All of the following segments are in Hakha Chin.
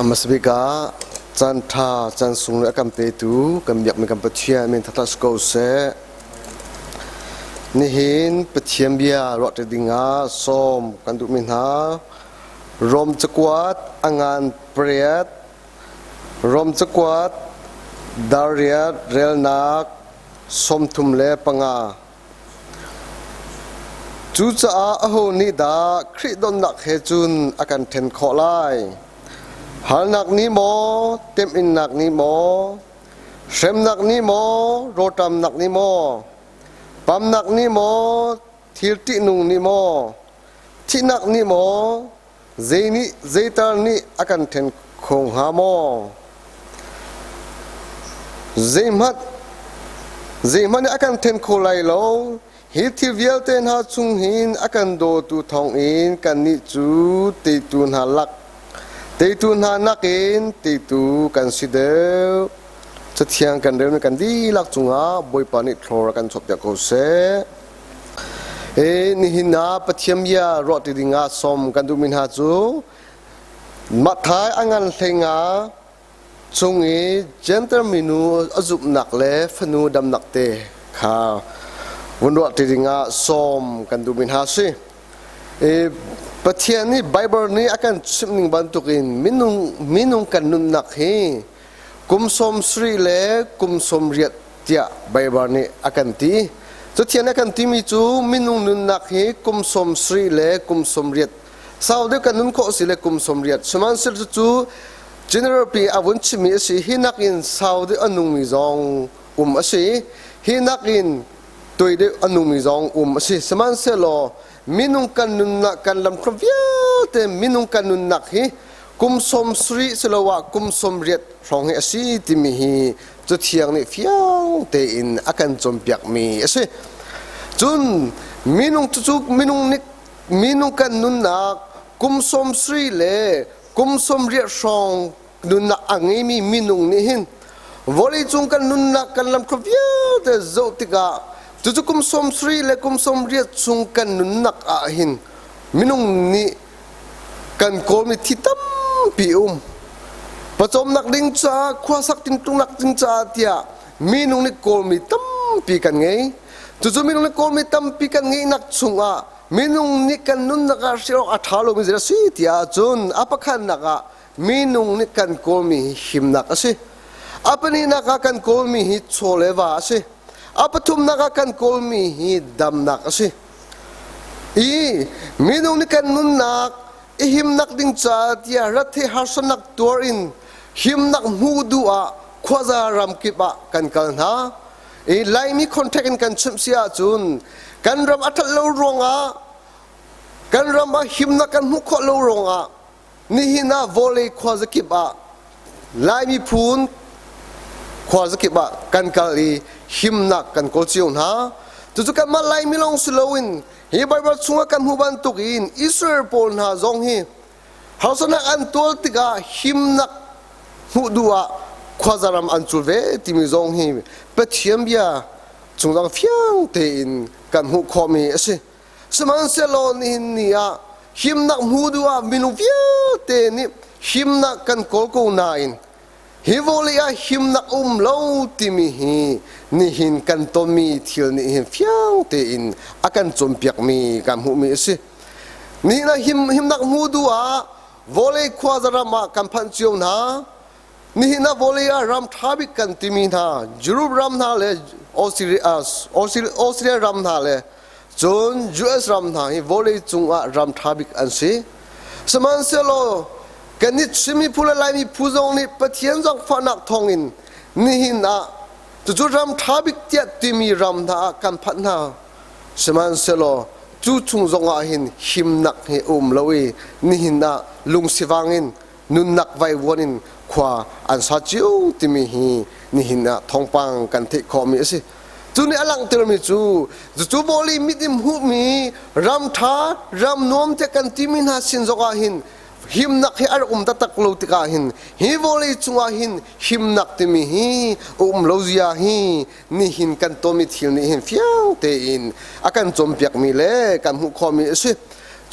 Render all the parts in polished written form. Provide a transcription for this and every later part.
Hmasabik ah caan ṭha caan sung a kan petu kan biakmi kan Pathian min thangṭhat si ko seh. Nihin Pathian bia ruah ṭi dingah sawm kan duhmi hna Rom cakuat a ngan pariat, Rom cakuat dariat relnak 35. Cucaah aho nih dah Khrih donnak he cun a kan ṭhen khawh lai? Halnak nih maw, temhinnak nih maw, hremnak nih maw, rawlṭamnak nih maw, pamnak nih maw, thil ṭihnung nih maw, thihnak nih maw, zei nih zeital nih a kan ṭhen kho hnga maw? Zeihmanh zeihmanh nih a kan ṭhen kho lai lo. Hi thil vialte hna chung hin a kan dawtu thawngin kannih cu teitu hna lak teitu hna nakin teitu kan si deuh. Cathiang kan relmi kan dihlak cungah Bawipa nih thlor a kan chuahpiak ko seh. Nihin ah Pathian bia ruah ti dingah sawm kan duhmi hna cu Matthai a ngan hleinga chung i Jentail minu a zumhnak le fanu damnak te kha vun ruah ti dingah sawm kan duhmi hna a si. Pathian nih Baibal nih a kan chimh ning bantukin minung kan nunnak hi kum 70 le kum 80 tiah Baibal nih a kan ti. Cuthian a kan timi cu minung nunnak hi kum 70 le kum 80 sau deuh kan nun khawh si le kum 80 sihmanhsehlaw cu general pi a vun chimmi a si. Hi nakin sau deuh a nungmi zong um a si, hi nakin tui deuh a nungmi zong um a si. Sihmanhsehlaw minung kan nunnak kan lamthluan vialte minung kan nunnak hi kum 70 siloah kum 80 hrawng hi a si timi hi Cathiang nih fiang tein a kan cawnpiakmi a si. Cun minung cucu minung nih minung kan nunnak kum 70 le kum 80 hrawng nunnak a ngeimi minung nih hin vawleicung kan nunnak kan lamthluan vialte zoh tikah cucu kum 70 le kum 80 chung kan nunnak ah hin minung nih kan kawlmi thi tampi um. Pawcawmnak ding caah, khuasak tingtungnak ding caah tiah minung nih kawlmi tampi kan ngei. Cucu minung nih kawlmi tampi kan ngeihnak chungah minung nih kan nunnak ah hrial awk a ṭha lomi zei a si tiah cun a pakhatnak ah minung nih kan kawlmi hi himnak a si. A pahnihnak ah kan kawlmi hi chaw le va a si. A pathumnak ah kan kawlmi hi damnak a si. I minung nih kan nunnak i himnak ding ca tiah rathe harsatnak tuar in himnak hmuh duh ah khuaza ram kip ah kan kal hna. I Laimi contact in kan chimh si ahcun kan ram a ṭhat lo ruangah, kan ram ah himnak kan hmuh khawh lo ruangah nihin ah vawlei khuazakip ah Lai miphun khuazakip ah kan kal i himnak kan kawl cio hna. Cucu kanmah Laimi lawng si loin hi Baibal chungah kan hmuh bantuk in Israel pawl hna zong hi harsatnak an tuar tikah himnak hmuh duh ah khuaza ram an cul ve timi zong hi Pathian bia chungdang fiang tein kan hmuh khawhmi a si. Sihmanhsehlaw nihin ni ah himnak hmu duh ah minung vialte nih himnak kan kawl ko nain hi vawlei ah himnak a um lo timi hi nihin kan tonmi thil nih hin fiang tein a kan cawnpiakmi kan hmuhmi a si. Nihin ah himnak hmu duh ah vawlei khuaza ram ah kan phanh cio hna. Nihin ah vawlei ah ram ṭha bik kan timi hna Europe ram hna le Australia ram hna le cun US ram hna hi vawlei cungah ram ṭha bik an si. Sihmanhsehlaw kannih Chin miphun le Laimi phu zong nih Pathian zaangfahnak thawngin nihin ah cucu ram ṭha bik tiah timi ram hna ah kan phanh hna. Sihmanhsehlaw cu chung zongah hin himnak hi a um lo i nihin ah lungsivang in nunnak vaivuan in khua an sa cio timi hi nihin ah thawngpang kan theih khawhmi a si. Cu nih a langhtermi cu cucu vawlei mit in hmuhmi ram ṭha, ram nuam tiah kan timi hna sin zongah hin himnak hi a rak um taktak lo tikah hin hi vawlei cungah hin himnak timi hi a um lo zia hi nihin kan tonmi thil nih hin fiang tein a kan cawnpiakmi le kan hmuh khawhmi a si.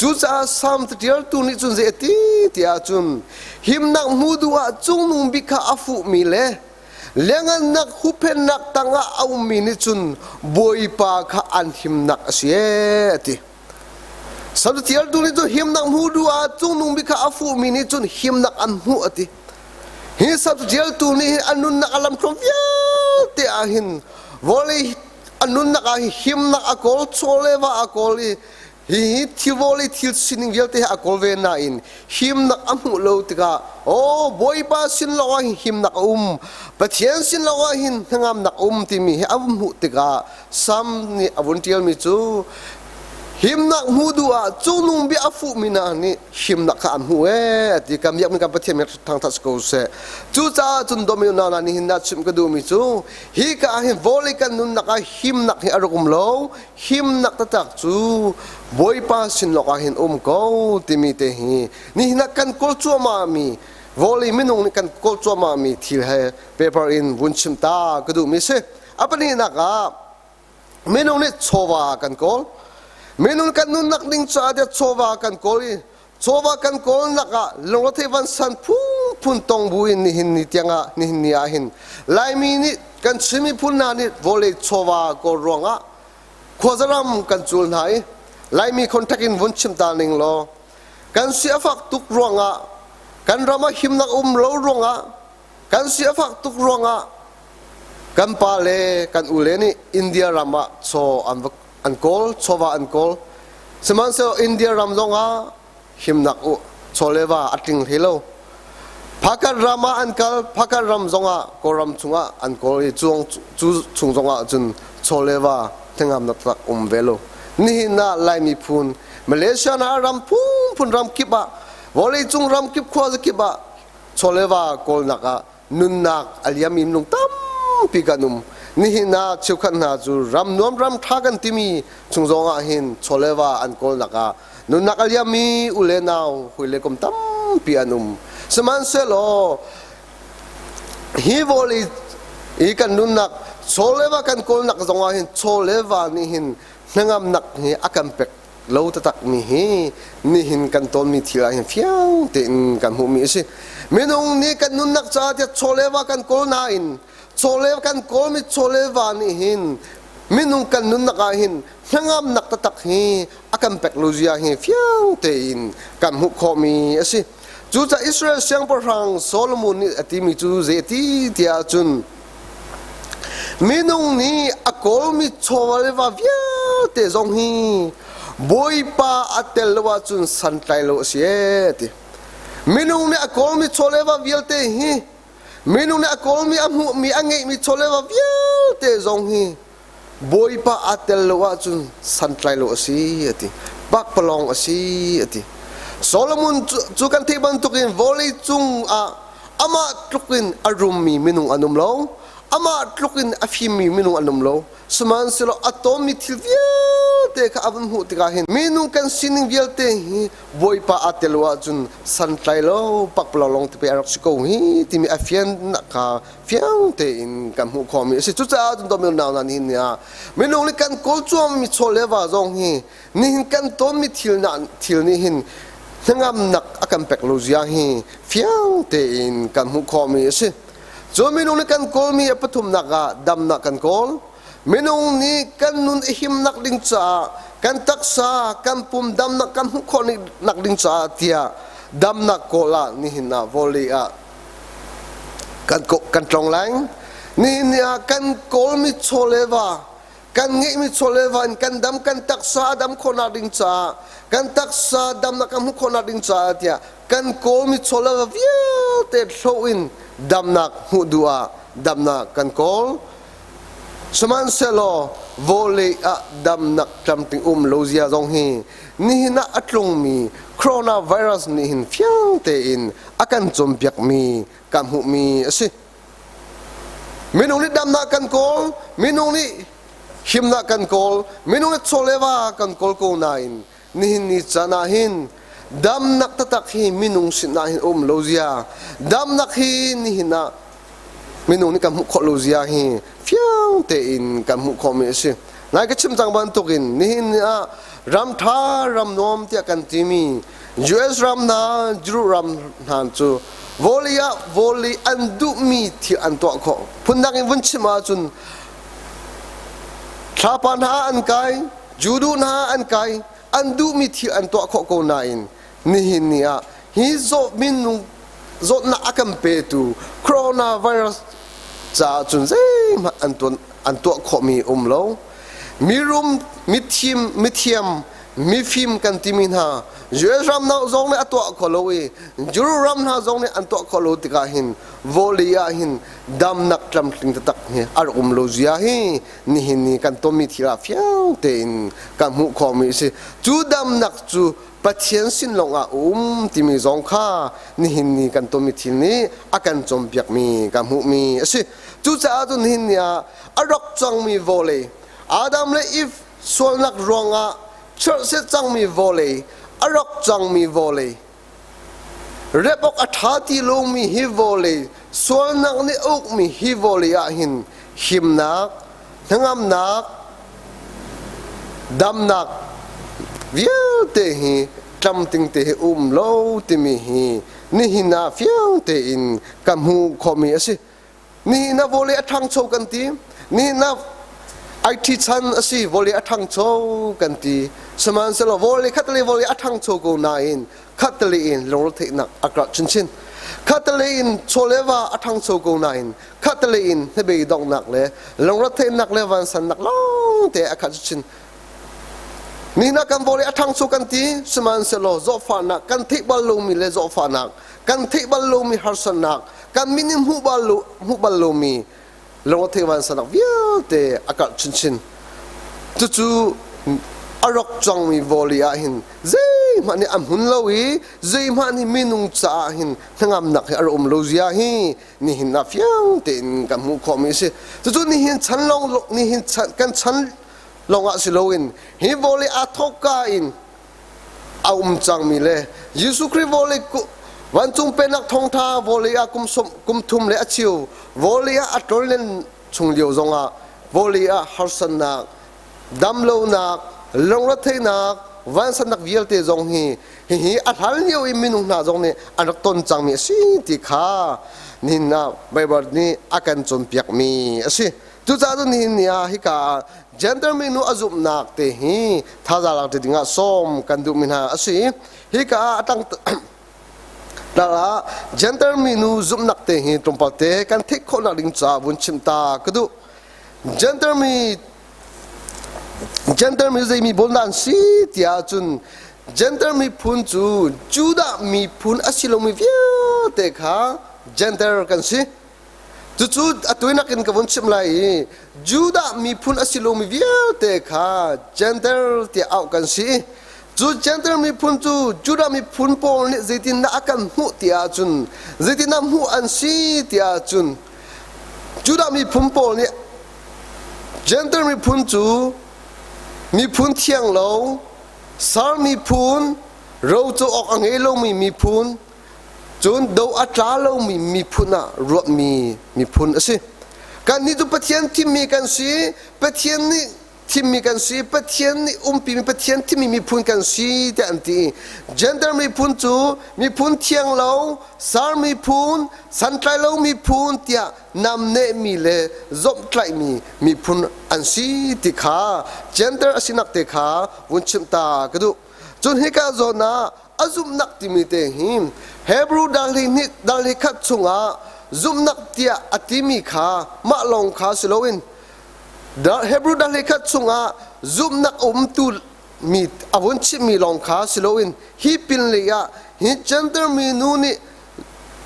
Cucaah Salm caṭialtu nih cun zei a ti ti ahcun himnak hmu duh ah cungnung bik kha a fuhmi le liangannak huhphenhnak tangah a ummi nih cun Bawipa kha an himnak a si ee a ti. Salm caṭialtu nih cun himnak hmu duh ah cungnung bik kha a fuhmi nih cun himnak an hmuh a ti. Hi Salm caṭialtu nih hin a nunnak a lamthluan vialte ah hin vawlei a nunnak ah hin himnak a kawl, chaw le va a kawl i Hihi thilvawlei thil sining vialte hi a kawl ve nain himnak a hmuh lo tikah aw Bawipa sin lawngah hin himnak a um Pathian sin lawngah hin hnangamnak a um timi hi a hmuh tikah Sam nih a vun ṭialmi cu himnak hmuh duh ah cungnung bia a fuhmi hna nih himnak kha an hmuh ee ti kan biakmi kan Pathian min thangṭhat si ko seh. Cucaah cun dawmi unau hna nihin ah chimh ka duhmi cu hi ka ah hin vawlei kan nunnak ah himnak hi a rak um lo himnak taktak cu Bawipa sin lawng ah hin um ko timi te hi nihin ah kan kawl cuahmah mi vawlei minung nih kan kawl cuahmah mi thil he paper in vun chim ta ka duhmi si. A pahnihnak ah minung nih chawva kan kawl. Minung kan nunnak ding caah tiah chawva kan kawl i chawva kan kawlnak ah lungretheih vansan phunphun tong bu in nihin ni tiangah nihin ni ah hin Laimi nih kan Chin miphun hna nih vawlei chawva kawl ruangah khuazaram kan cul hna i Laimi contact in vun chim ta ning law kan si a fak tuk ruangah kan ram ah himnak um lo ruangah kan si a fak tuk ruangah kan pa le kan u le nih India ram ah chaw an va an kawl chawva an kawl sihmanhsehlaw India ram zongah himnak u chawleva a tling hlei lo Phakat ram ah an kal Phakat ram zongah Kawlram chungah an kawl i cuang cu chung zongah cun chawleva hnangamnak tak um ve lo nihin ah Lai miphun Malaysia na ram phunphun ram kip ah vawleicung ram kip khua zakip ah chawleva kawlnak ah nunnak a liam in lung tampi kan um nihin ah cheukhat hna cu ram nuam ram ṭha kan timi chung zong ah hin chawleva an kawlnak ah nunnak a liammi u le nau hui le kum tampi an um sihmanhsehlaw hi vawlei i kan nunnak chawleva kan kawlnak zong ah hin chawleva nih hin hnangamnak hi a kan pek lo taktakmi hi nihin kan tonmi thil ah hin fiang tein kan hmuhmi a si. Minung nih kan nunnak caah tiah chawleva kan kawl nain chawleva kan kawlmi chawleva nih hin minung kan nunnak ah hin hnangamnak taktak hi a kan pek lo zia hi fiang tein kan hmuh khawhmi a si. Cucaah Israel siangpahrang Solomon nih a timi cu zei ti tiah cun Minung nih a kawlmi chawva le va vialte zong hi Bawipa a tel lo ahcun santlai lo a si ee ti. Minung nih a kawlmi chaw le va vialte hi minung nih a kawlmi a hmuhmi a ngeihmi chaw le va vialte zong hi Bawipa aa tel lo ahcun santlai lo a si a ti. Pakpalawng a si a ti. Solomon cu kan theih bantukin vawlei cung ah amah tluk in a rummi minung an um lo. Amah tluk in a fimmi minung an um lo. Sihmanhsehlaw a tawnmi thil vialte kha a vun hmuh tikah hin minung kan sining vialte hi Bawipa aa tel lo ahcun santlai lo pakpalawng lawng te pei a rak si ko hi timi a fiannak kha fiang tein kan hmuh khawhmi a si. Cucaah cun dawmi unau hna nihin ni ah minung nih kan kawl cuammi chaw le va zong hi nihin kan tawnmi thil na thil nih hin hnangamnak a kan pek lo zia hi fiang tein kan hmuh khawhmi a si. Cu minung nih kan kawlmi a pathumnak ah damnak kan kawl. Minung nih kan nun i himnak ding caah kan taksa kan pum damnak kan hmuh khawh nak ding caah tiah damnak kawl ah nihin ah vawlei ah kan tlong lai. Nihin ni ah kan kawlmi chaw le va, kan ngeihmi chaw le va in kan dam, kan taksa a dam khawhnak ding caah, kan taksa damnak kan hmuh khawhnak ding caah tiah kan kawlmi chaw le va vialte hloh in damnak hmuh duh ah damnak kan kawl. Sihmanhsehlaw vawlei ah damnak tlamtling um lo zia zong hi nihin ah a tlungmi coronavirus nih hin fiang tein a kan cawnpiakmi kan hmuhmi a si. Minung nih damnak kan kawl, minung nih himnak kan kawl, minung nih chaw le va kan kawl ko nain nihin ni caan ah hin damnak taktak hi minung sinah hin um lo zia, damnak hi nihin ah minung nih kan hmuh khawh lo zia hi fiang tein kan hmuh khawhmi a si. Nai ka chim cang bantukin nihin ni ah Ram ṭha ram nuam tiah kan timi US ram hna, Europe ram hna cu vawlei ah vawlei an duhmi thil an tuah khawh. Phundang in vun chim ahcun thlapa hna an kai, Judu hna an kai, an duhmi thil an tuah khawh ko nain nihin ni ah hi zawt minung zawtnak a kan petu coronavirus caah cun zeihmanh an tuan an tuah khawhmi um lo. Mirum, mithim, mithiam, mifim kan timi hna US ram hna zong nih a tuah kho lo i Europe ram hna zong nih an tuah kho lo tikah hin vawlei ah hin damnak tlamtling taktak hi a rak um lo zia hi nihin ni kan tonmi thil ah fiang tein kan hmuh khawhmi a si. Cu damnak cu Pathian sin lawngah a um timi zong kha nihin ni kan tonmi thil nih a kan cawnpiakmi kan hmuhmi a si. Cucaah cun nihin ni ah a rak cangmi vawlei Adam le Eve sualnak ruangah chirhset cangmi vawlei a rak cangmi vawlei rep awk a ṭha ti lomi hi vawlei sualnak nih a ukmi hi vawlei ah hin himnak hnangamnak damnak vialte hi tlamting te hi um lo timi hi nihin ah fiang tein ka hmuh khawhmi a si. Nihin ah vawlei a ṭhangcho kan ti. Nihin ah IT chan a si, vawlei a ṭhangcho kan ti. Sihmanhsehlaw vawlei khatlei vawlei a ṭhangcho ko nain khatlei in lungretheihnak a karh chinchin. Khatlei in chawleva a ṭhangcho ko nain khatlei in hnabei donghnak le lungretheihnak le vansannak lawngte a khat chin. Nihin ah kan vawlei a ṭhangcho kan ti, sihmanhsehlaw zawtfahnak kan theih bal lomi le zawtfahnak kan theih bal lomi harsatnak kan min in hmuh bal lo hmuh bal lomi lungretheih vansannak vialte a karh chinchin. Cucu a rawk cangmi vawlei ah hin zeihmanh nih a hmun lo i zeihmanh nih minung caah hin hnangamnak hi a rak um lo zia hi nihin ah fiang tein kan hmuh khawhmi a si. Cucu nihin chan lawng nihin chan kan chan lawngah si loin hi vawlei aa thawkka in a um cangmi le Jesuh Khrih vawlei vancung pennak thawngtha vawlei ah kum som kum thum le a cheu vawlei ah a tlonlen chung lio zongah vawlei ah harsatnak damlonak lungretheihnak vansannak vialte zong hi hihi a hlan lio i minung hna zong nih an rak ton cangmi a si ti kha nihin ah Baibal nih a kan cawnpiakmi a si. Cucaah cun nihin ni ah hika ah gender minu a zumhnak te hi thazaang lak ding ah sawm kan duhmi hna a si. Hika ah a tang tlang ah gender minu zumhnak te hi tlawmpal te kan theih khawhnak ding caah vun chim ta ka duh. Gender mi Gender mi zeimi pawl dah an si tiah cun gender miphun cu Judah miphun a si lomi vialte kha gender kan si. Cucu a tuinak in ka vun chim lai i Judah miphun a si lomi vialte kha Gentile tiah auh kan si. Cu Gentile miphun cu Judah miphun pawl nih zeitindah a kan hmuh ti ahcun zeitindah hmuh an si ti ahcun Judah miphun pawl nih Gentile miphun cu miphun thiang lo, sar miphun, roco awk a ngei lomi miphun, Cun do a tla lomi miphun ah ruahmi miphun a si. Kannih cu Pathian thimmi kan si, Pathian nih thimmi kan si, Pathian nih umpimi Pathian thimmi miphun kan si tiah an ti. Gender miphun cu miphun thiang lo, sar miphun, santlai lo miphun tiah namnehmi le zomhtlaihmi miphun an si ti kha gender a sinak te kha vun chimh ta ka duh. Cun hika zawn ah a zumhnak timi te hi Hebrew dal hi khat chungah zumhnak tiah a timi kha mah lawng kha si loin Hebrew dal hi khat chungah zumhnak a umtu mi a vun chimmi lawng kha si loin hi pin lei ah hi gender mi nu nih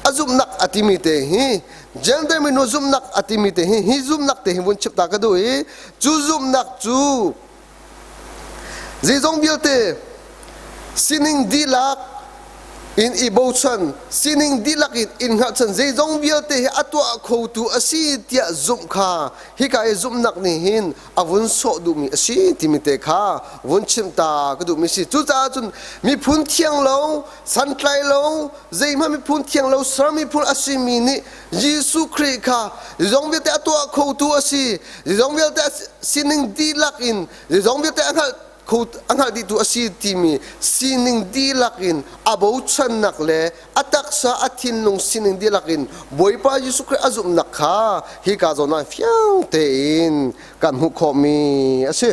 a zumhnak a timi te hi gender mi nu zumhnak a timi te hi hi zumhnak te hi vun chim ta ka duh i cu zumhnak cu Zeizong vialte sining dihlak in i bochan, sining dihlak in in hngalhchan zeizong vialte hi a tuah khotu a si tiah zumh kha hika i zumhnak nih hin a vun sawh duhmi a si timi te kha vun chimh ta ka duhmi si. Cucaah cun miphun thiang lo, santlai lo, zeihmanh miphun thiang lo ser miphun a simi nih Jesuh Khrih kha zeizong vialte a tuah khotu a si, zeizong vialte a sining dihlak in zeizong vialte a hngalh. kho a hngalh dihtu a si timi sining dihlak in a bochannak le a taksa a thinlung sining dihlak in Bawipa Jesuh Khrih a zumhnak kha hika zawn ah fiang tein kan hmuh khawhmi a si.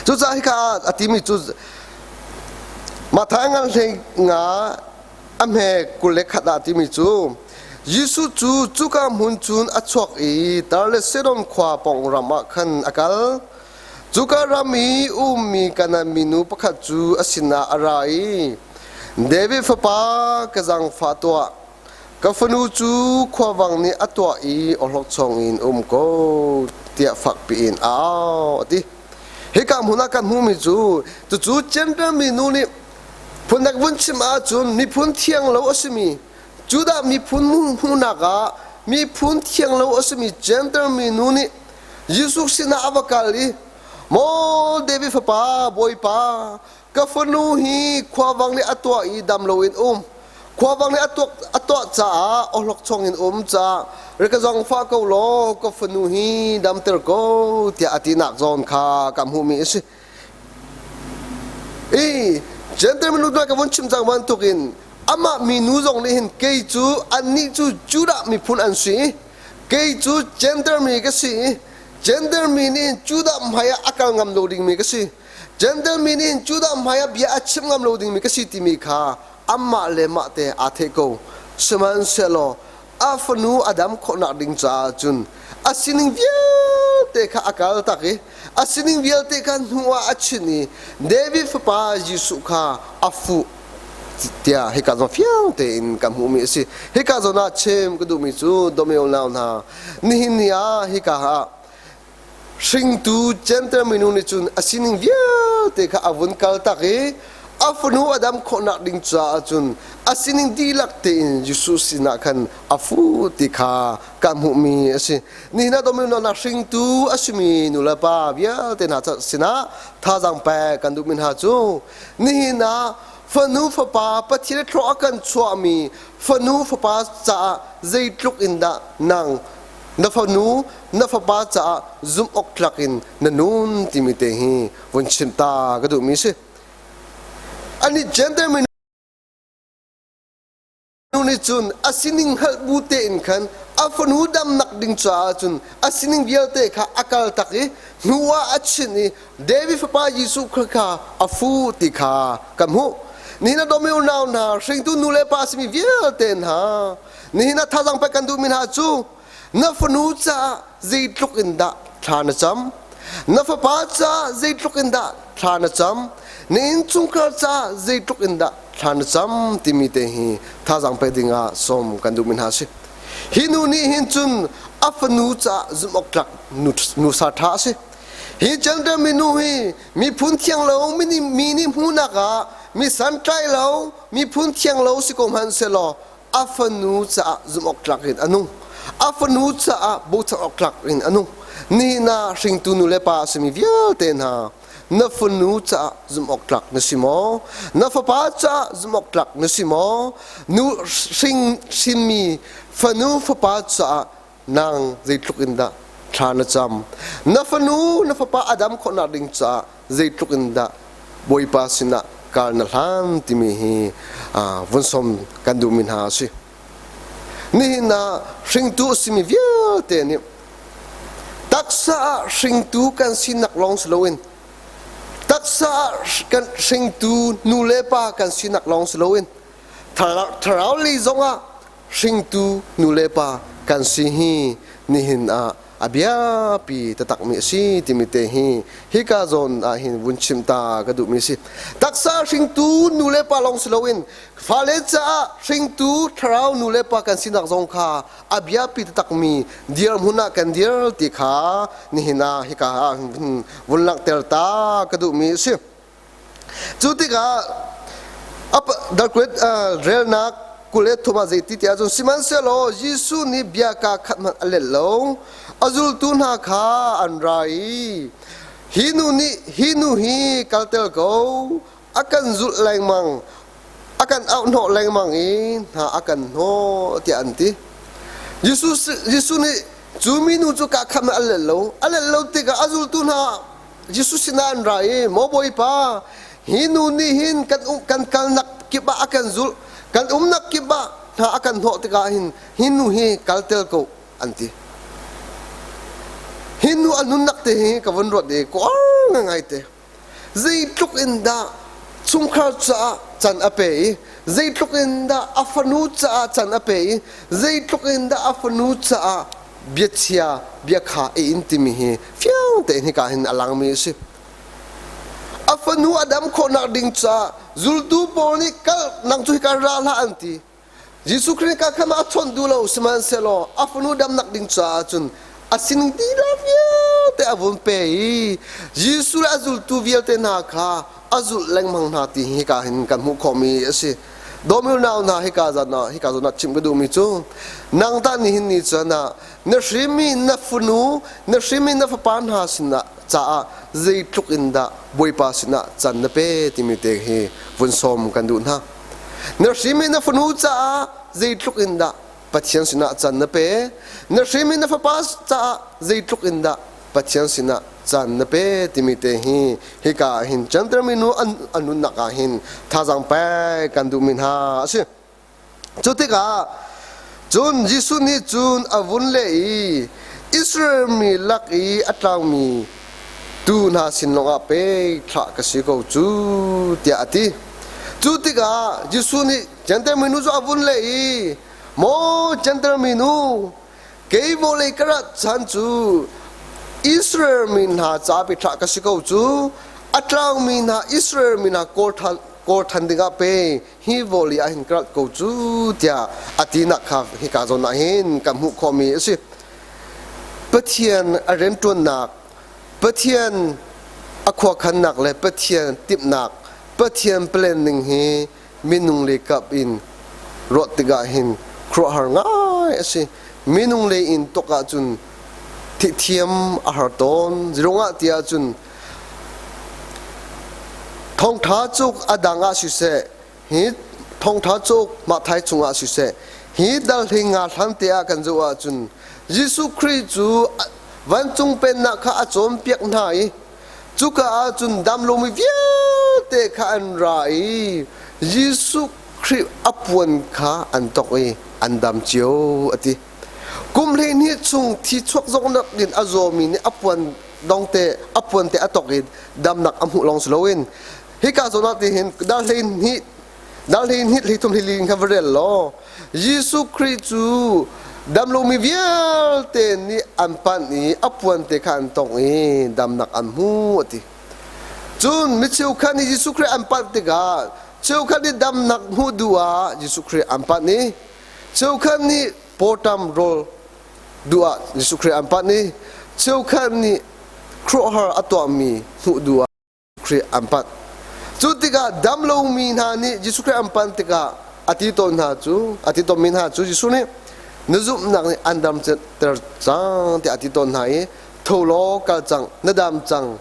Cucaah hika ah a timi cu Matthai ngan hlei nga a hme 21 ah timi cu Jesuh cu cuka hmun cun a chuak i Tar le Sidon khua pawng ram ah khan a kal. Cuka ram i ummi Kanaan minu pakhat cu a sinah a ra i, David fapa, ka zaangfah tuah. Ka fanu cu khuavang nih a tuah i awlokchong in um ko tiah fakpi in a au a ti. Hika hmun ah kan hmuhmi cu cucu Gentile minu nih phundang vun chim ahcun miphun thiang lo a simi Judah miphun hmuhnak ah miphun thiang lo a simi Gentile minu nih Jesuh sinah a va kal i Maw David fapa Bawipa ka fanu hi khuavang nih a tuah i dam loin um khuavang nih a tuah caah awlokchong in um caah ri ka zongfah ko law ka fanu hi damter ko tiah a tinak zawn kha ka hmuhmi a si. I Gentile minu ka vun chim cang bantukin amah minu zong nih hin kei cu annih cu Judah miphun an si i kei cu Gentile mi ka si i Gentile mi nih Judah hmai ah a kal ngam lo dingmi ka si. Gentile mi nih Judah hmai ah bia a chim ngam lo dingmi ka si timi kha amah le mah te aa theih ko. Sihmanhsehlaw a fanu a dam khawhnak ding caah cun a sining vialte kha a kal tak i a sining vialte kha hnu ah a chinh i David fapa Jesuh kha a fuh tiah hika zawn fiang tein kan hmuhmi a si. Hika zawn ah chim ka duhmi cu Domeo nau hna nihin ni ah hika ah Hringtu Jentail minu nih cun a sining vialte kha a vun kaltak i a fanu a dam khawhnak ding caah cun a sining dihlak tein Jesuh sinah khan a fu ti kha kan hmuhmi a si. Nihin ah domino nak hringtu a simi nulepa vialte hna sinah thazaang pek kan duhmi hna cu nihin ah fanu fapa Pathian thlawh a kan chuahmi fanu fapa caah zeitluk in dah nang na fanu na fapa caah zumh awk tlak in na nun timi te hi vun chim ta ka duhmi si. Ani Gentile minu nih cun a sining hngalh bu tein khan a fanu damnak ding caah cun a sining vialte kha a kal tak i hnu ah a chinh i David fapa Jesuh kha a fu ti kha kan hmuh. Nihin a domi unau hna hringtu nu le pa a simi vialte hna Nihin ah thazaang pek kan duhmi hna cu na fanu caah zeitluk in dah thla na cam? Na fapa caah zeitluk in dah thla na cam? Na innchungkhar caah zeitluk in dah thla na cam timi te hi thazaang pek dingah sawm kan duhmi hna a si. Hi nu nih hin cun a fanu caah zumh awk tlak nusa ṭha a si. Hi gender minu hi miphun thiang lo mi nih hmuhnak ah mi santlai lo miphun thiang lo si ko hmanh sehlaw a fanu caah zumhawktlak in a nung. A fanu caah bochan awktlak in a nung. Nihin ah hringtu nu le pa a simi vialte hna na fanu caah zumhawktlak na si maw? Na fapa caah zumhawktlak na si maw? Nu hring hrinmi fanu fapa caah nang zeitluk in dah thla na cam? Na fanu na fapa a dam khawhnak ding caah zeitluk in dah Bawipa sinah kar na hlan timi hi vun som kan duhmi hna a si. Nihin ah hringtu a simi vialte nih taksa ah hringtu kan sinak lawng si loin taksa ah kan hringtu nu le pa kan sinak lawng si loin thlarau lei zongah hringtu nu le pa kan si hi nihin ah a biapi taktakmi a si timi te hi hika zawn ah hin vun chim ta ka duhmi a si. Taksa hringtu nu le pa lawng si loin fale caah hringtu thlarau nu le pa kan sinak zong kha a biapi taktakmi dirhmun ah kan dir ti kha nihin ah hika ah vun langhter ta ka duhmi a si. Cu tikah darkuat relnak 23 ah zeiti ti ahcun sihmanhsehlaw Jesuh nih bia kaa khat hmanh a let lo. A zultu hna kha an ra i hi nu nih hi nu hi kalter ko a kan zulh lengmang a kan auhhnawh lengmang i hna a kan hnawh tiah an ti. Jesuh nih cu minu cu kaa khat hmanh a let lo. A let lo tikah a zultu hna Jesuh sinah an ra i, Maw Bawipa, hi nu nih hin kan kan kalnak kip ah a kan zulh, kan umnak kip ah hna a kan hnawh tikah hin hi nu hi kal tel ko, an ti. Hi nu a nunnak te hi ka vun ruat i kuar ngai te. Zeitluk in dah chungkhar caah can a pe i zeitluk in dah a fanu caah can a pe i zeitluk in dah a fanu caah biachia biakha a in timi hi fiang tein hika hin a langmi a si. A fanu a dam khawhnak ding caah zultu pawl nih kal nang cu hika ra hlah an ti. Jesuh Khrih ka kha a chawnh duh lo sihmanhsehlaw a fanu damnak ding caah cun a sining dihlak vialte a vun pe i Jesuh le a zultu vialte hna kha a zulh lengmang hna ti hi hika hin kan hmuh khawhmi a si. Dawmi unau hna hika zan ah hika zawn ah chimh ka duhmi cu nang tah nihin ni cun ah na hrimi na fanu na hrimi na fapa hna sinah caah zeitluk in dah Bawipa sinah can na pe timi te hi vun sawm kan duh hna. Na hrimi na fanu caah zeitluk in dah Pathian sinah can na pe? Na hrimi na fapa caah zeitluk in dah Pathian sinah can na pe timi te hi hika ah hin Gentile nu an nunnak ah hin thazaang pek kan duhmi hna a si. Cu tikah cun Jesuh nih cun a vun leh i Israel mi lak i a tlangmi tuu hna sin lawngah pei thlah ka si ko cu tiah a ti. Cu tikah Jesuh nih Jentail minu cu a vun leh i, Maw Jentail minu, kei vawlei ka rat chan cu Israel mi hna ca pi thlah ka si ko cu, a tlangmi hna Israel mi hna kawl ṭhan dingah pei hi vawlei ah hin ka rat ko cu tiah a tinak kha hika zawn ah hin kan hmuh khawhmi a si. Pathian a rianṭuannak, Pathian a khuakhannak le Pathian timhnak, Pathian planning hi minung lei kap in ruah tikah hin khuaruahhar ngai a si. Minung lei in tuk ahcun thihthiam a har tawn. Zirungah ti ahcun thawngṭha cuk a dang ah siseh, hi thawngṭha cuk Matthai chungah siseh, hi dal hlei nga hlan te ah kan zoh ahcun Jesuh Khrih cu vancung pennak kha a cawnpiak hna i cuka ah cun dam lomi vialte kha an ra i Jesuh Khrih a puan kha an tok i an dam cio a ti. Kum 12 chung thi chuak zongnak in a zawmi nih a puan dongte a puan te a tok i damnak a hmuh lawng si loin hika zawn ah tihin dar 12 dar 12 hlei thum hlei li in khan va rel law Jesuh Khrih cu damlomi vialte nih an panh i a puan te kha an tongh i damnak an hmu a ti. Cun mi cheukhat nih Jesuh Khrih an panh tikah cheukhat nih damnak hmuh duh ah Jesuh Khrih an panh i cheukhat nih pawṭam rawl duh ah Jesuh Khrih an panh i cheukhat nih khuaruahhar a tuahmi hmuh duh ah Khrih an panh. Cu tikah dam lomi hna nih Jesuh Khrih an panh tikah a ti tawn hna cu a ti tawnmi hna cu Jesuh nih na zumhnak nih an damter cang tiah a ti tawn hna i tho law kal cang na dam cang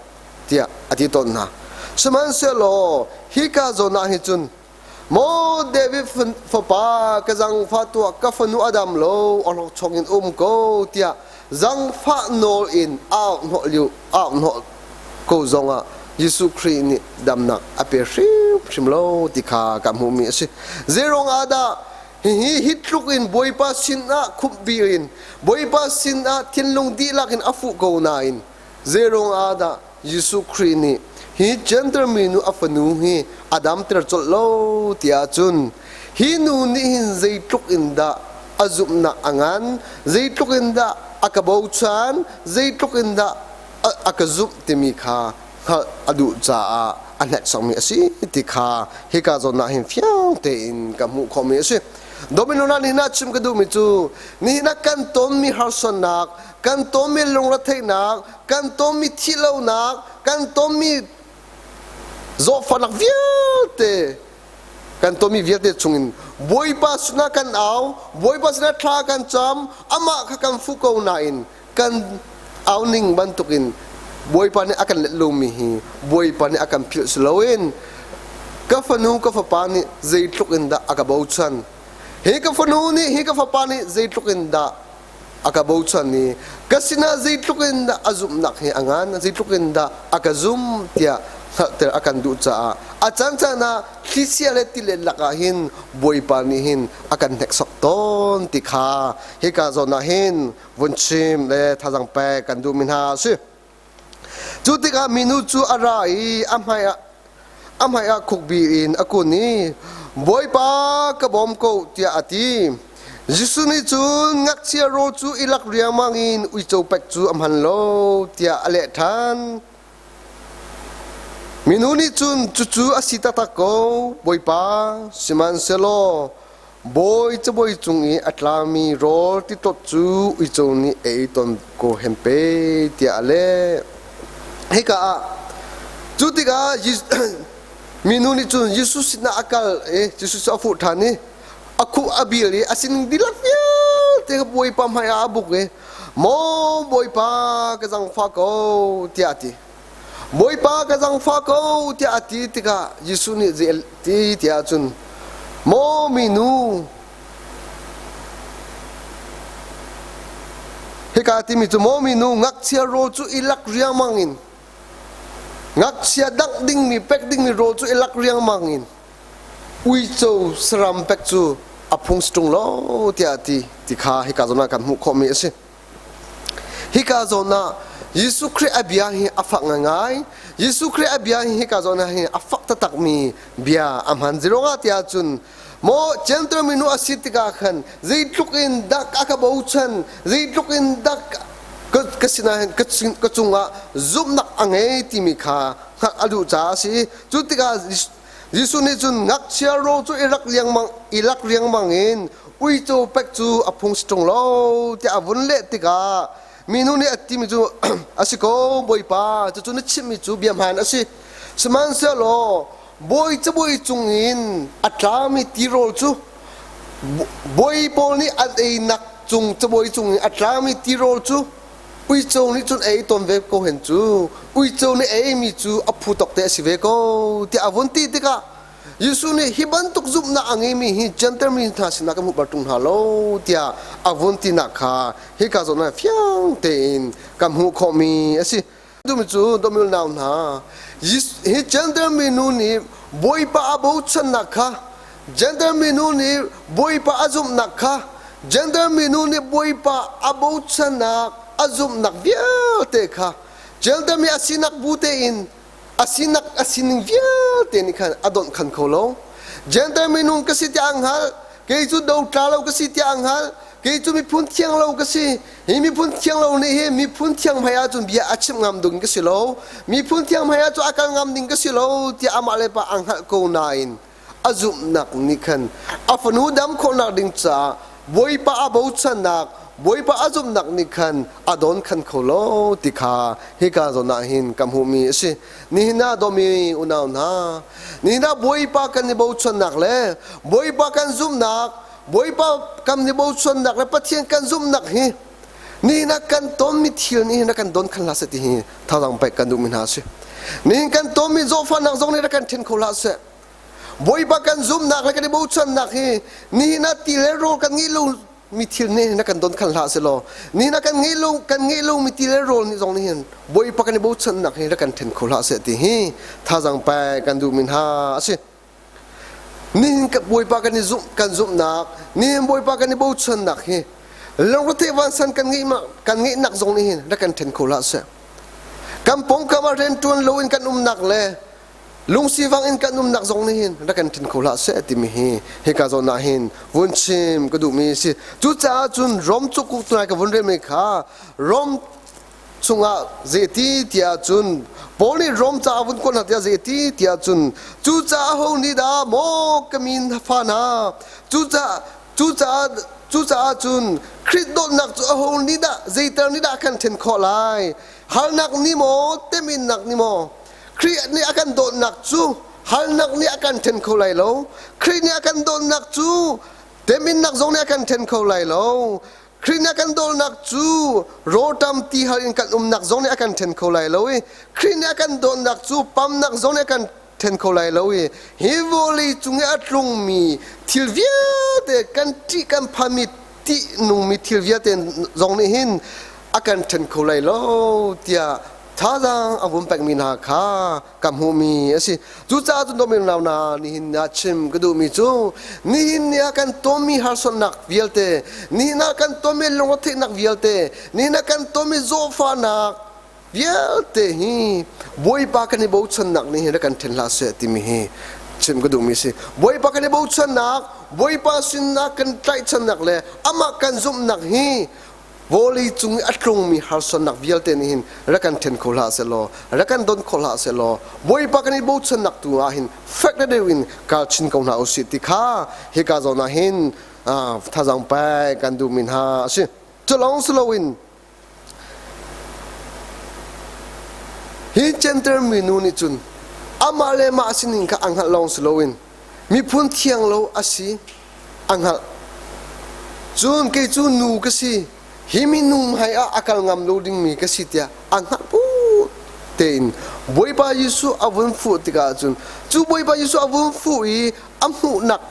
tiah a ti tawn hna. Sihmanhsehlaw hika zawn ah hi cun Maw David fapa ka zangfah tuah ka fanu a dam lo a hlawkchawng in um ko tiah zangfah nawl in au hnawh liu au hnawh ko zongah Jesuh Khrih nih damnak a pe hrimhrim lo ti kha ka hmuhmi a si. Zeiruang ah dah hihi hi tluk in Bawipa sinah khumhbi in Bawipa sinah thinlung dihlak in a fuh ko nain Zeiruang ah dah Jesuh Khrih nih hi Gentile minu a fanu hi a damter colh lo ti ahcun hi nu nih hin zeitluk in dah a zumhnak a ngan, zeitluk in dah a ka bochan, zeitluk in dah a ka zumh timi kha hngalh a duh caah a hneksakmi a si ti kha hika zawn ah hin fiang tein ka hmuh khawhmi a si. Domino na nihin ah chim ka duhmi cu nihin ah kan tonmi harsatnak, kan tonmi lungretheihnak, kan tonmi thihlonak, kan tonmi zawtfahnak vialte kan tonmi vialte chungin Bawipa sinah kan au, Bawipa sinah thla kan cam, amah kha kan fuh ko nain kan au ning bantukin Bawipa nih a kan let lomi hi Bawipa nih a kan philh si loin ka fanu ka fapa nih zeitluk in dah a ka bochan hi ka fanu nih hi ka fapa nih zeitluk in dah. a ka bochan i ka sinah zeitluk in dah a zumhnak hi a ngan, zeitluk in dah a ka zum tiah hngalhter a kan duh caah a caancaan ah thlichia le tilet lakah hin Bawipa nih hin a kan hneksok tawn ti kha hika zawn ah hin vun chim le thazang pek kan duhmi hna a si. Cu tikah minu cu a ra i a hmaiah khukbi in a kun i, Bawipa, ka bawm ko, tiah a ti. Jesuh nih cun ngakchia rawl cu i lak riangmang in uico pek cu a hman lo, tiah a leh ṭhan. Minu nih cun, Cucu a si taktak ko, Bawipa, sihmanhsehlaw Bawi cabuai cung i a tlami rawl titlawt cu uico nih a ei tawn ko hen pei tiah a leh. Hika ah cu tikah minu nih cun Jesuh sinah a kal i Jesuh cu a fuh ṭhan i a khuh a bil i a sining dihlak vialte kha Bawipa hmaiah a buk i Maw Bawipa ka zaangfah ko tiah a ti. Bawipa ka zaangfah ko tiah a ti tikah Jesuh nih zei a ti tiah cun Maw minu hika timi cu maw minu ngakchia rawl cu i lak riangmang in ngakchia dangh dingmi pek dingmi rawl cu i lak riangmang in uico saram pek cu a phung si ṭung lo tiah a ti ti kha hika zawn ah kan hmuh khawhmi a si. Hika zawn ah Jesuh Khrih a bia hi a fak ngaingai. Jesuh Khrih a bia hi hika zawn ah hin a fak taktakmi bia a hman. Zeiruangah tiah cun maw Gentile minu a si tikah khan zeitluk in dak a ka bochan, zeitluk in dak ka sinah hin ka cungah zumhnak a ngei timi kha hngalh a duh caah a si. Cu tikah Jesuh nih cun ngakchia rawl cu i rak riangmang i lak riangmang in uico pek cu a phung si ṭung lo tiah a vun leh tikah minu nih a timi cu a si ko Bawipa cucu na chimhmi cu bia hmaan a si sihmanhsehlaw bawi cabuai cungin a tlami tirawl cu bawi pawl nih an einak cung cabuai cungin a tlami tirawl cu Uico nih cun ei tawn ve ko hen cu uico nih a eimi cu a phu tawk te a si ve ko tiah a vun ti tikah Jesuh nih hi bantuk zumhnak a ngeimi hi Jentail mi hna sinah kan hmuh bal ṭung hna lo tiah a vun tinak kha hika zawn ah fiang tein kan hmuh khawhmi a si. Dumi cu domil nau hna hi Jentail minu nih Bawipa a bochannak kha Jentail minu nih Bawipa a zumhnak kha Jentail minu nih Bawipa a bochannak a zumhnak vialte kha Jentail mi a sinak bu tein a sinak a sining vialte nih khan a donh khan kho lo. Jentail minung ka si tiah a hngalh, kei cu dotla lo ka si tiah a hngalh, kei cu miphun thiang lo ka si. Hi miphun thiang lo nih hi miphun thiang hmai ahcun bia a chimh ngam ding ka si lo. Miphun thiang hmai ah cu a kal ngam ding ka si lo tiah amah le pa a hngalh ko nain a zumhnak nih khan a fanu dam khawhnak ding caah Bawipa a bochannak Bawipa a zumhnak nih khan a don khan kho lo ti kha hika zawn ah hin ka hmuhmi a si. Nihin ah dawmi unau hna, nihin ah Bawipa kan i bochannak le Bawipa kan zumhnak, Bawipa kan i bochannak le Pathian kan zumhnak hi nihin ah kan tonmi thil nih hin a kan don khan hlah seh ti hi thazaang pek kan duhmi hna a si. Nihin kan tonmi zawhfahnak zong nih rak kan ṭhen kho hlah seh. Bawipa kan zumhnak le kan i bochannak hi nihin ah ti le rawl kan ngeih lo mi thil nih na kan don khan hlah selaw nihin ah kan ngeih lo kan ngeih lo mi ti le rawl nih zong nih hin Bawipa kan i bochannak hi rak kan ṭhen kho hlah seh ti hi thazaang pek kan duhmi hna a si. Nihin Bawipa kan i zumh kan zumhnak nihin Bawipa kan i bochannak hi lungretheih vansan kan ngeih kan ngeihnak zong nih hin rak kan ṭhen kho hlah seh. Kan pawngkam ah rianṭuan loin kan umnak le lungsivang in kan umnak zong nih hin rak kan ṭhen kho hlah seh timi hi hika zawn ah hin vun chim ka duhmi si. Cucaah cun Rom cukuk tunai ka vun relmi kha Rom chungah zeiti tiah cun Paul nih Rom ca a vun kuat hna tiah zeiti tiah cun cucaah ho nih dah maw ka min fa hna cucaah cucaah cucaah cun Khrih dawtnak cu aho nih dah zeitel nih dah kan ṭhen khawh lai halnak nih maw teminnak nih maw Khrih nih a kan dawtnak cu halnak nih a kan ṭhen kho lai lo Khrih nih a kan dawtnak cu teminnak zong nih a kan ṭhen kho lai lo Khrih nih a kan dawtnak cu rawlṭam tihal in kan umnak zong nih a kan ṭhen kho lai lo i Khrih nih a kan dawtnak cu pamnak zong nih a kan ṭhen kho lai lo i hi vawlei cung i a tlungmi thil vialte kan ṭih kan phanmi. ṭihnungmi thil vialte zong nih hin a kan ṭhen kho lai lo tiah thazaang a vun pekmi hna kha ka hmuhmi a si. Cucaah cun dawmi nau hna nihin ah chim ka duhmi cu nihin ni ah kan tonmi harsatnak vialte, nihin ah kan tonmi lungretheihnak vialte, nihin ah kan tonmi zawtfahnak vialte hi Bawipa kan i bochannak nih hin rak kan ṭhen hlah seh timi hi chim ka duhmi a si. Bawipa kan i bochannak, Bawipa sinnak kan tlaihchannak le amah kan zumhnak hi vawlei cung i a tlungmi harsatnak vialte nih hin rak kan ṭhen kho hlah sehlaw rak kan don kho hlah sehlaw Bawipa kan i bochannak tu ah hin fek deuh in kal chin ko hna usih ti kha hika zawn ah hin thazaang pek kan duhmi hna a si. Cu lawng si loin hi Jentail minu nih cun amah le mah sining kha a hngalh lawng si loin miphun thiang lo a si a hngalh. Cun kei cu nu ka si, hi minu hmai ah a kal ngam lo dingmi ka si tiah a hngalh bu tein Bawipa Jesuh a vun fuh tikah cun cu Bawipa Jesuh a vun fuh i a hmuhnak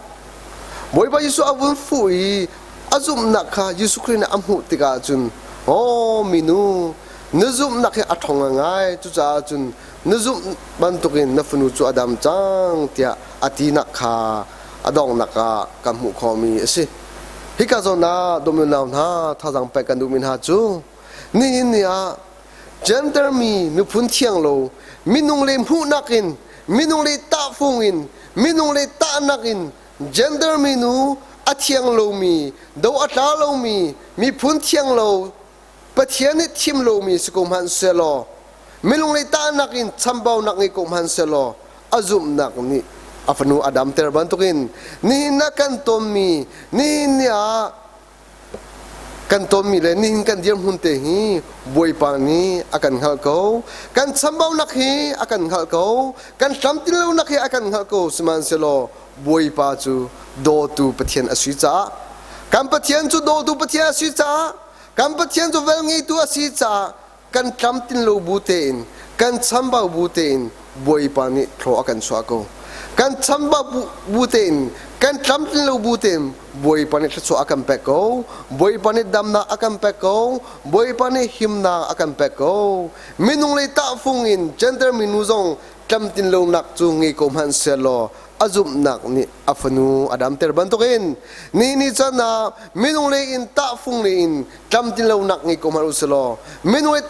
Bawipa Jesuh a vun fuh i a zumhnak kha Jesuh Khrih nih a hmuh tikah cun aw minu na zumhnak hi a ṭhawng ngai cucaah cun na zumh bantukin na fanu cu a dam cang tiah a tinak kha a donghnak ah kan hmuh khawhmi a si. Hika zawn ah dawmnunau hna thazaang pek kan duhmi hna cu nihin ni ah Gender mi miphun thiang lo minung le hmuhnak in minung le tahfung in minung le tahnak in gender minu a thiang lomi do a tla lomi miphun thiang lo Pathian nih thim lomi si ko hmanh sehlaw minung le tahnak in chambaunak ngei ko hmanh sehlaw a zumhnak nih a fanu a damter bantukin nihin ah kan tonmi nihin ni ah kan tonmi le nihin kan dirhmun te hi Bawipa nih a kan hngalh ko kan chambaunak hi a kan hngalh ko kan tlamtlinlonak hi a kan hngalh ko sihmanhsehlaw Bawipa cu dawtu Pathian a si caah kan Pathian cu dawtu Pathian a si caah kan Pathian cu velngeitu a si caah kan tlamtlin lo bu tein kan chambau bu tein Bawipa nih thlaw a kan chuah ko kan chambau bu tein kan tlamtlin lo bu tein Bawipa nih thluachuah a kan pek ko Bawipa nih damnak a kan pek ko Bawipa nih himnak a kan pek ko minung lei tahfung in gender minu zong tlamtlin lonak cu ngei ko hmanh sehlaw a zumhnak nih a fanu a damter bantukin ni ni chan ah minung lei in tahfung lei in tlamtlin lonak ngei ko hmanh usilaw minung lei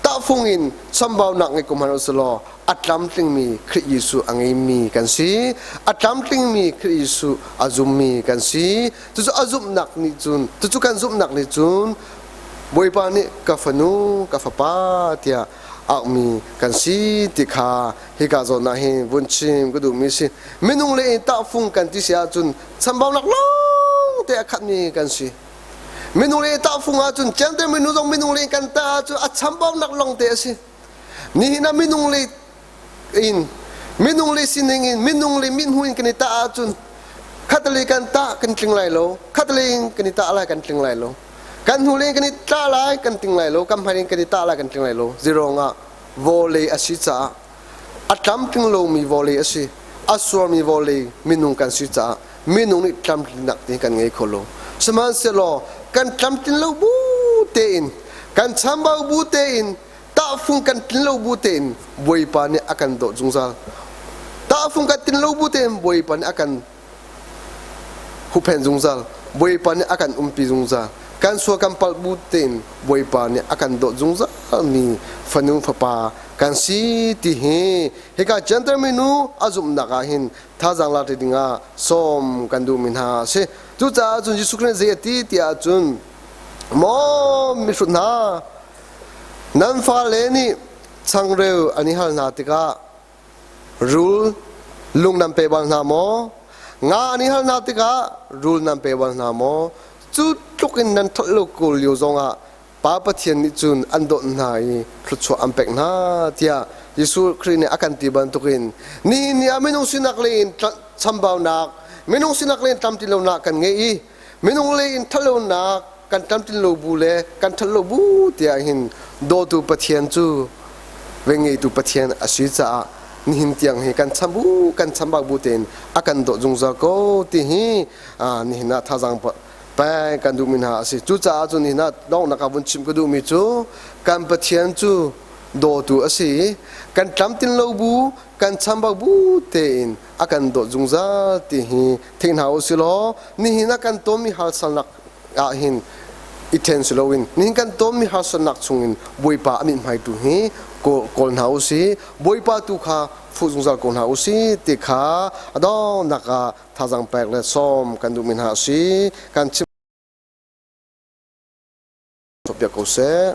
tahfung in chambaunak ngei ko hmanh usilaw a tlamtlingmi Khrih Jesuh a ngeimi kan si a tlamtlingmi Khrih Jesuh a zummi kan si cucu a zumhnak nih cun cucu kan zumhnak nih cun Bawipa nih ka fanu ka fapa tiah aukmi kan si ti kha hika zawn ah hin vun chim ka duhmi si minung le in tahfung kan ti si ahcun chambaunak lawng te a khatmi kan si minung le tahfung ahcun cente minung zong minung le kan ta ahcun a chambaunak lawng te a si nihin ah minung le in minung le sining in minung le mithmuh in kan i tah ahcun khatlei kan tah kan tling lai lo khatlei in kan i tah lai kan tling lai lo kan hnulei in kan i tlah lai kan tling lai lo kan hmai in kan i tah lai kan tling lai lo zirong ah vawlei a si caah a tlamtling lomi vawlei a si a suarmi vawlei minung kan si caah minung nih tlamtlinnak ti kan ngei kho lo sihmanhsehlaw kan tlamtlin lo bu tein kan chambau bu tein tahfung kan tlin lo bu tein Bawipa nih a kan dawt zungzal tahfung kan tlin lo bu tein Bawipa nih a kan huhphenh zungzal Bawipa nih a kan umpi zungzal kan sual kan palh bu tein Bawipa nih a kan dawt zungzal mi fanu fapa kan si ti hi hika Gentile minu a zumhnak ah hin thazaang lak ding ah sawm kan duhmi hna a si cucaah cun Jesuh Khrist zei a ti tiah cun maw mihrut hna nan fale nih changreu an i hal hna tikah Rul lung nan pe bal hna maw? Nga an i hal hna tikah rul nan pe bal hna maw? Cu tluk in nan ṭhat lo ko lio zongah Pa Pathian nih cun an dawt hna i thluachuah an pek hna tiah Jesuh Khrih nih a kan ti bantukin nihin ni ah minung sinak lei in chambaunak, minung sinak lei in tlamtlinlonak kan ngei i minung lei in ṭhatlonak kan tlamtlin lo bu le kan ṭhat lo bu tiah hin dawtu Pathian cu vengngeitu Pathian a si caah nihin tiang hi kan cham bu kan chambau bu tein a kan dawt zungzal ko ti hi nihin ah thazaang Peng kan duhmi hna a si. Cucaah cun nihin ah donghnak ah vun chim ka duhmi cu kan Pathian cu dawtu a si i kan tlamtlin lo bu, kan chambau bu tein a kan dawt zungzal ti hi thei hna u si law nihin ah kan tonmi harsalnak ah hin i ṭhen si loin nihin kan tonmi harsatnak chungin Bawipa a mithmai tu hi kawl hna u si Bawipa tu kha fuh zungzal ko hna u si ti kha a donghnak ah thazaang pek le sawm kan duhmi hna a si. Kan chim piak ko seh.